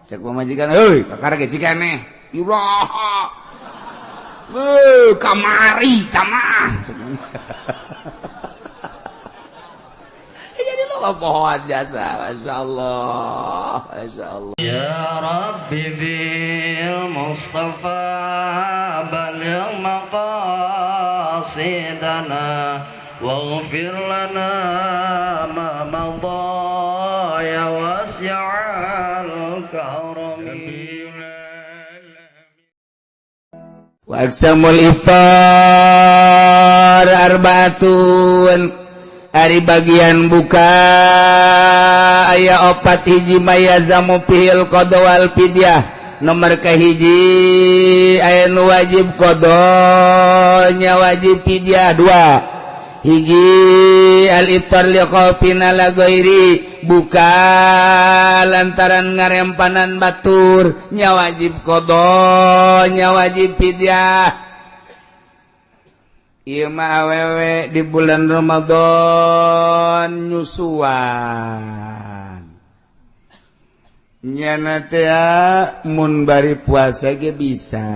Cek pamajikan, "Heuy, kakara ge cikeneh." Iraha. Heuh, kamari tamah. Jadi lo pohon jasa, Masya Allah, Masya Allah. Ya Rabbi bil Mustafa baligh maqasidana waghfir lana ma madha ya wasi'al karami. Wa aqsamul iftar arbaatun. Ari bagian buka aya opat, hiji mayazamu fihil qada wal fidyah. Nomor kahiji aya nu wajib qada nya wajib fidyah. Dua hiji al iftar li khaufin ala ghairi, buka lantaran ngarempanan batur nya wajib qada nya wajib fidyah. Ieu mah awewe di bulan Ramadan nyusuan nyana teh mun bari puasa ge bisa,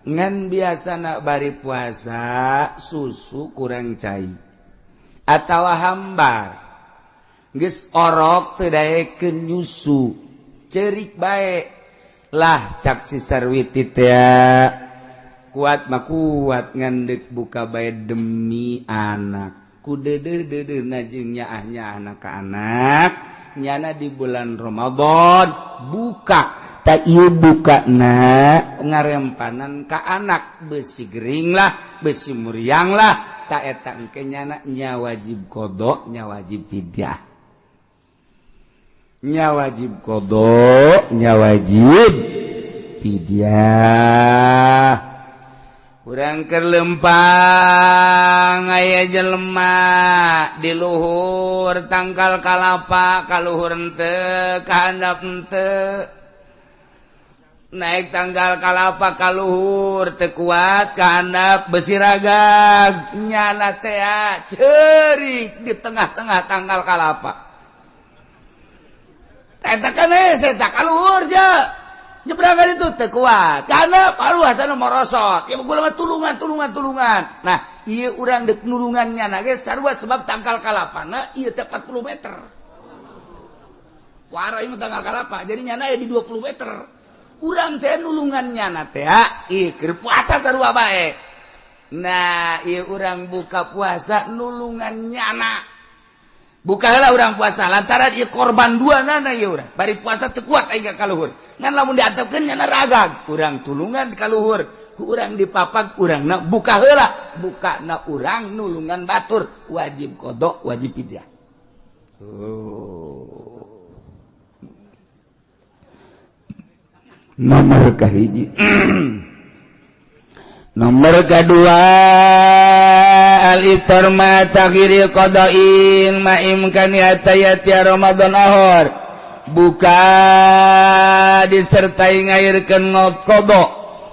ngan biasa nak bari puasa susu kurang cai atawa hambar, geus orok teu daekeun nyusu, cerik bae lah. Cak si Sarwiti teh, kuat mah kuat, ngandek buka bae demi anak ku deudeuh deudeuhna jeung nyaahnya anak ka anak nyana di bulan Ramadan buka. Tak ieu buka na ngarempanan ka anak, besi gering lah, besi muriang lah. Tak eta engke nyana nya wajib qada nya wajib fidyah, nya wajib qada nya wajib fidyah. Urang keur lempang aya jelema di luhur tangkal kalapa, kaluhur henteu, kahandap henteu. Naik tangkal kalapa kaluhur teu kuat, kahandap besi ragag. Nyana teh ceurik di tengah-tengah tangkal kalapa. Eta kan saya tak kaluhur je. Nyebrangkan itu teu kuat karena paru hasana morosot ya gula mah tulungan tulungan tulungan. Nah, ieu urang deuk nulungannya na ge sarua, sebab tangkal kalapana ieu teh 40 meter wara. Ieu tangkal kalapa jadi nyana aya di 20 meter. Urang teh nulungan nyana teh ih keur puasa sarua bae. Nah, ieu urang buka puasa nulungan nyana, buka heula urang puasa lantaran ieu korban dua nana. Ieu urang bari puasa teu kuat aing ka kaluhur, ngan lamun diantepkeun nyana ragag. Urang tulungan ka luhur, ku urang dipapag, urangna buka heula. Buka na urang nulungan batur, wajib qada wajib fidyah. Oh. Nomor kahiji. Nomor kedua al iftar ma takhiri qada'in ma imkani hatta yati Ramadan akhir, buka disertai ngairkeun ngot qada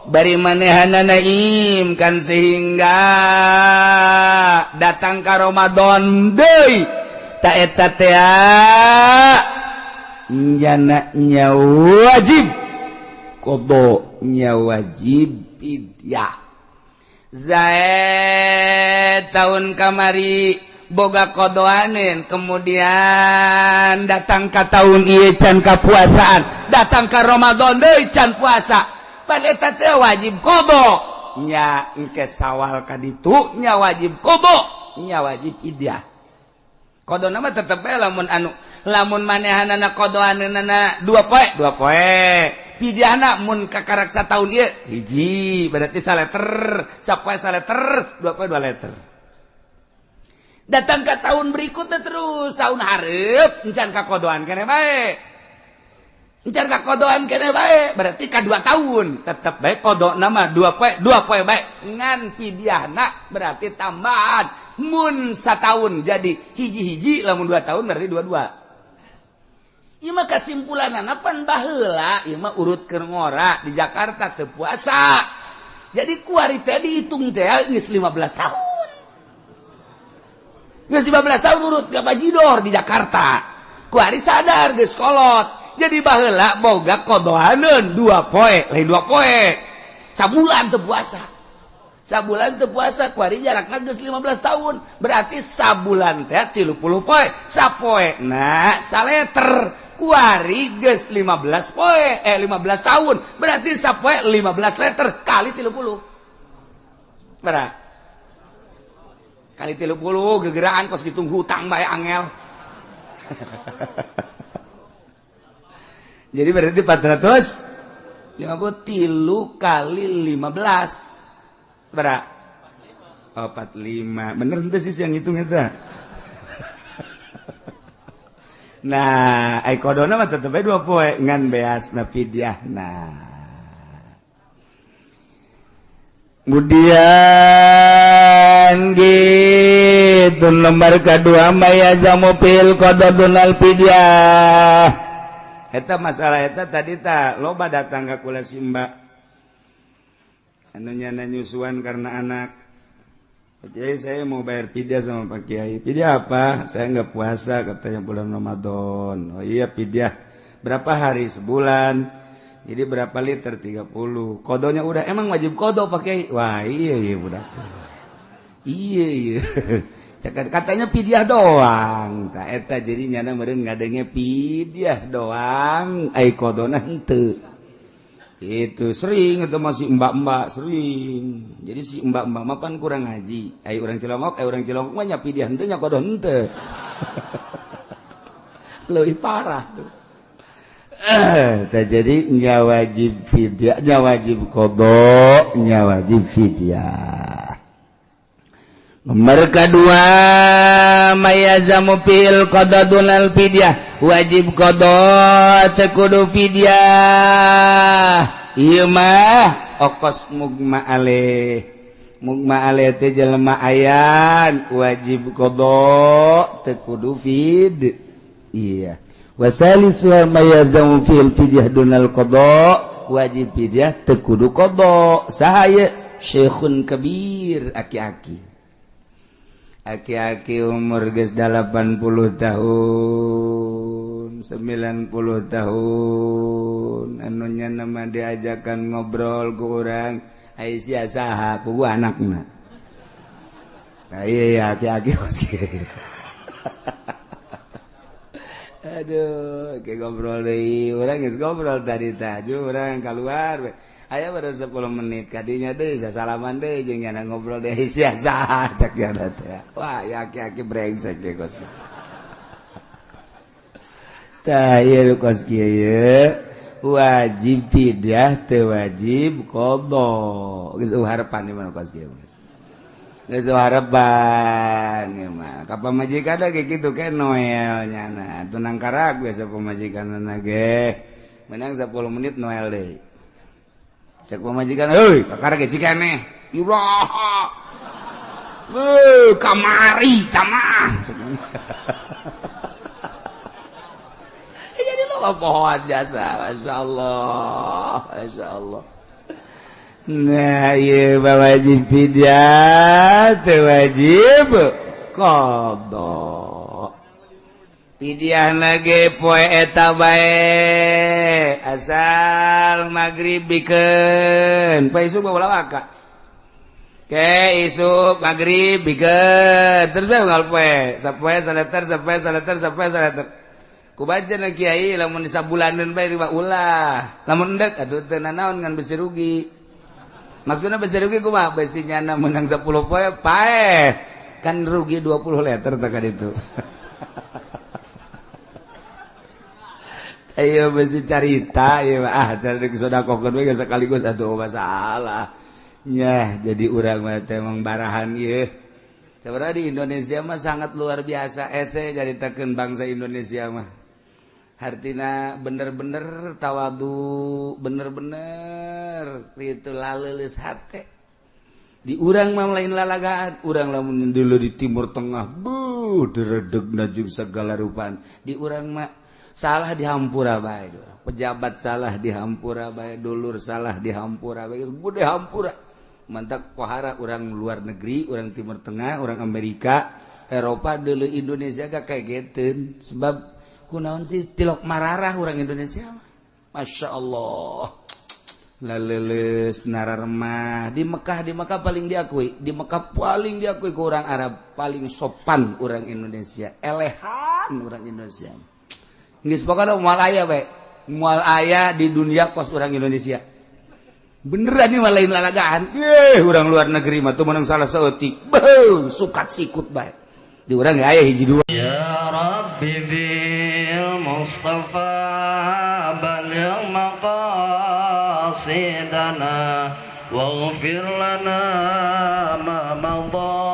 bari manehanana imkan sehingga datang ka Ramadan deui. Ta eta teh jana nya wajib qada nya wajib fidyah. Zaid tahun kamari boga kodoanin, kemudian datang ke tahun ieu can kapuasaan, datang ke Ramadan deui can puasa, pan eta teh wajib qada nya. Engke Sawal ka ditu nya wajib qada nya wajib fidyah. Qada mah tetep bae lamun anu lamun manehanana qadaanana dua poe dua poe, pidyahna mun kakarak satahun ieu hiji, berarti saleter sapoe saleter, dua poe 2 liter. Datang ke tahun berikutnya terus tahun hareup encan kakodoan kene bae, encan kakodoan kene bae, berarti ka 2 tahun tetep bae qada nama dua poe dua poe bae, ngan pidyahna berarti tambahan. Mun satahun jadi hiji-hiji, lamun 2 tahun berarti dua-dua. Ieu mah kesimpulanana pan baheula ieu mah urut keur ngora di Jakarta teu puasa. Jadi kuari teh dihitung teh geus 15 tahun. Geus 15 tahun urut ka bajidor di Jakarta. Kuari sadar geus kolot. Jadi baheula boga qodoaneun 2 poe, lain 2 poe. Sabulan teu puasa. Sabulan teu puasa kuari jarakna geus 15 tahun. Berarti sabulan teh 30 poe. Sapoe na saleter kuari geus 15 poe, 15 tahun. Berarti sapoe 15 liter kali 30. Berapa? Kali 30 gegeraan kos gitu hutang bae angel. Jadi berarti 450 kali 15 berapa? Oh, 45. Bener henteu sih yang hitung eta. Nah, ai kodona mah tetep bae 2 poe ngan beasna fidyahna. Kemudian gitu nomor kedua mayazamu fil qadadunal fidyah. Eta masalah eta tadi ta loba datang ka kula simba. Anu nyana nyusuan karena anak. Pak Kiai saya mau bayar fidyah sama Pak Kiai. Fidyah apa? Saya nggak puasa katanya bulan Ramadan. Oh iya fidyah. Berapa hari? Sebulan. Jadi berapa liter? 30. Kodonya udah. Emang wajib kodo pakai? Wah iya iya udah. Iya iya. Katanya fidyah doang. Tak eta jadi nyana meureun ngadenge fidyah doang. Ai kodona henteu. Itu sering itu masih mbak-mbak sering. Jadi si mbak-mbak mah pan kurang ngaji. Ai urang Cilongok mah nya fidyah henteu nya kodo henteu. Leuwih parah tuh. Jadi nya wajib fidyah, nya wajib qada, nya wajib fidyah. Nomor kedua mayazamu fil qadadunal fidyah, wajib qada teu kudu fidyah. Ieu mah okos mugma aleh. Mugma aleh teh jelema ayan wajib qada teu kudu fid. Iya. Wa thalithu ma yazamu fil fidyah dunal qada, wajib fidyah teu kudu qada. Saha ieu? Syekhun kabir, aki-aki. Aki-aki umur geus 80 tahun, 90 tahun, anu nya mah diajakan ngobrol ku urang, ai sia saha? Ku anakna. Nah iya aki-aki Aduh, kayak ngobrol deui. Urang geus ngobrol tadi taju urang keluar. Aya baru 10 menit kadinya deui sasalaman deui jeung nyana ngobrol deui sia saha cak nyana teh. Wah, ya aki-aki brengsek ge kos. Tah ieu kos kieu ye. Wajib fidyah teu wajib qada. Geus harapan di mana kos kieu. Geus harapan ieu mah. Ka pamajikan ge kitu ke Noel nyana. Tunang karak biasa pamajikanna ge. Menang 10 menit Noel deui. Cek pamajikan, "Heuy, kakara ge cikaneh." Iraha. Heuh, kamari tamah. Jadi lo pohon jasa, masyaallah, masyaallah. Nah, ieu wajib fidyah, teu wajib qada. Fidyahna ge poe eta bae, asal magrib bikeun. Poe isuk bawa waka. Ke isuk magrib bikeun, terus bae unggal poe, sapoe saleter, sapoe saleter, sapoe saleter. Ku baca na kiai lamun sabulaneun bae riba ulah. Lamun endek atuh teu nanaon ngan besi rugi. Maksudna besi rugi kumaha? Besi nyana menang 10 poe paeh. Kan rugi 20 liter teh ka ditu. Ayo besi carita ieu ah cari sodakohkeun we sekaligus atuh masalah. Nyah jadi urang mah teh emang barahan ieu. Sebenarnya di Indonesia mah sangat luar biasa ese caritakeun bangsa Indonesia mah. Hartina bener-bener tawadu, bener-bener itu laleuleus hate. Di urang mah lain lalagaan, urang lamun dulu di Timur Tengah, buh deredegna jeung segala rupan. Di urang mah salah dihampura bae, pejabat salah dihampura bae, dulur salah dihampura bae, gede hampura. Mantak pohara urang luar negeri, urang Timur Tengah, urang Amerika, Eropa dulu Indonesia gak kayak gitu. Sebab Kunaon sih tilok mararah orang Indonesia mah? Masya Allah, laleles nararemah di Mekah. Di Mekah paling diakui, di Mekah paling diakui ke orang Arab, paling sopan orang Indonesia, elehan orang Indonesia. Geus pokokna moal aya bae, moal aya di dunia kos orang Indonesia. Beneran nih, lain lalagaan. Eh, orang luar negeri mah tuh menang salah saeutik, beuh, sukat sikut bae. Di urang aya hiji dua. يا رب بالمصطفى بلغ مقاصدنا واغفر لنا ما مضى.